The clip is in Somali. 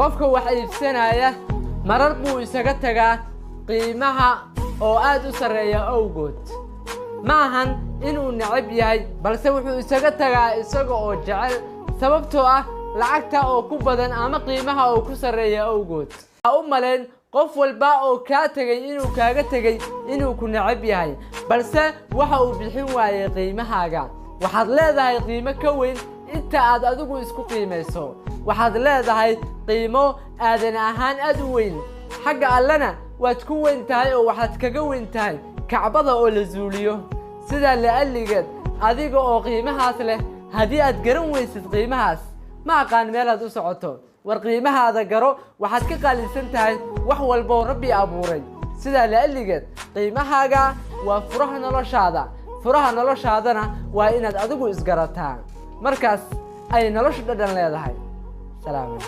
Qofka wax iibsanaya marar buu isaga tagaa qiimaha oo aad u sarreeya awgood. Ma ahan inuu necab yahay, balse wuxuu isaga tagaa isaga oo jecel, sababtoo ah lacagta oo ku badan ama qiimaha oo ku sarreeya awgood. Ha u malayn qof walba oo kaa tegay inuu kaaga tegay inuu ku necab yahay, balse waxa uu bixin waayey qiimahaaga. Waxaad leedahay qiimo ka weyn inta aad adigu isku qiimayso. Waxaad leedahay qiimo aadan ahaan aad u weyn. Xagga Allena waad ku weyn tahay oo waxaad kaga weyn tahay Kacbada oo la zuuliyo. Sidaa la'alligeed, adiga oo qiimahaas leh, haddii aad garan weysid qiimahaas, ma aqaan meelaad u socoto. War qiimahaada garo. Waxaad ka qaalisan tahay wax walboo Rabbi abuuray. Sidaa la'alligeed, qiimahaaga waa furaha noloshaada. Furaha noloshaadana waa inaad adigu isgarataa. Markaas ay noloshu dhadhan leedahay. Salaam.